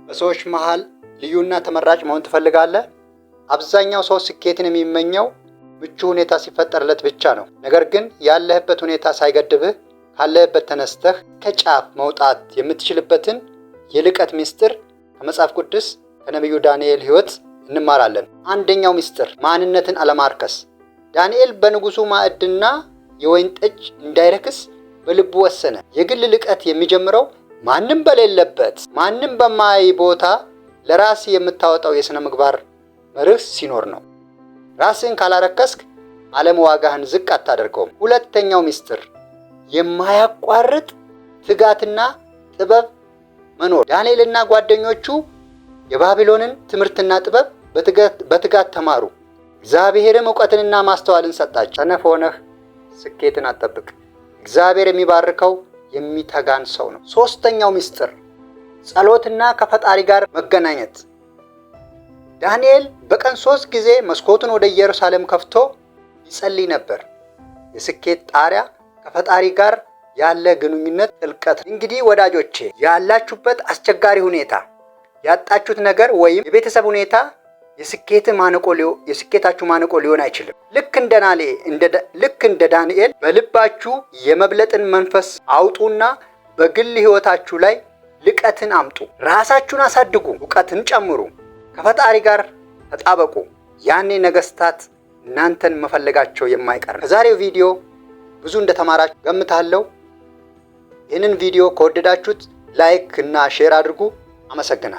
በሰዎች መሃል ልዩና ተመራጭ መሆን ትፈልጋለህ? አብዛኛው ሰው ስኬትን የሚመኘው ምቹ ሁኔታ ሲፈጠርለት ብቻ ነው። ነገር ግን ያለህበት ሁኔታ ሳይገድብህ ካለህበት ተነስተህ ከጫፍ መውጣት የምትችልበትን የልቀት ምስጢር ከመጽሐፍ ቅዱስ ከነቢዩ ዳንኤል ሕይወት እንማራለን። አንደኛው ምስጢር ማንነትን አለማርከስ። ዳንኤል በንጉሱ ማዕድና የወይን ጠጅ እንዳይረክስ በልቡ ወሰነ። የግል ልቀት የሚጀምረው ማንም በሌለበት፣ ማንም በማያይ ቦታ ለራስ የምታወጣው የሥነ ምግባር መርህ ሲኖር ነው። ራስህን ካላረከስክ ዓለም ዋጋህን ዝቅ አታደርገውም። ሁለተኛው ምስጢር የማያቋርጥ ትጋትና ጥበብ መኖር። ዳንኤልና ጓደኞቹ የባቢሎንን ትምህርትና ጥበብ በትጋት ተማሩ። እግዚአብሔርም እውቀትንና ማስተዋልን ሰጣቸው። ሰነፍ ሆነህ ስኬትን አትጠብቅ። እግዚአብሔር የሚባርከው የሚተጋን ሰው ነው። ሶስተኛው ምስጢር ጸሎትና ከፈጣሪ ጋር መገናኘት። ዳንኤል በቀን 3 ጊዜ መስኮቱን ወደ ኢየሩሳሌም ከፍቶ ይጸልይ ነበር። የስኬት ጣሪያ ከፈጣሪ ጋር ያለ ግንኙነት ጥልቀት። እንግዲህ ወዳጆቼ፣ ያላችሁበት አስቸጋሪ ሁኔታ፣ ያጣችሁት ነገር ወይም የቤተሰብ ሁኔታ የስኬታችሁ ማነቆ ሊሆን አይችልም። ልክ እንደ ዳንኤል በልባችሁ የመብለጥን መንፈስ አውጡና በግል ሕይወታችሁ ላይ ልቀትን አምጡ። ራሳችሁን አሳድጉ፣ እውቀትን ጨምሩ፣ ከፈጣሪ ጋር ተጣበቁ። ያኔ ነገስታት እናንተን መፈለጋቸው የማይቀር ነው። ከዛሬው ቪዲዮ ብዙ እንደተማራችሁ ገምታለሁ። ይህንን ቪዲዮ ከወደዳችሁት like እና share አድርጉ። አመሰግናለሁ።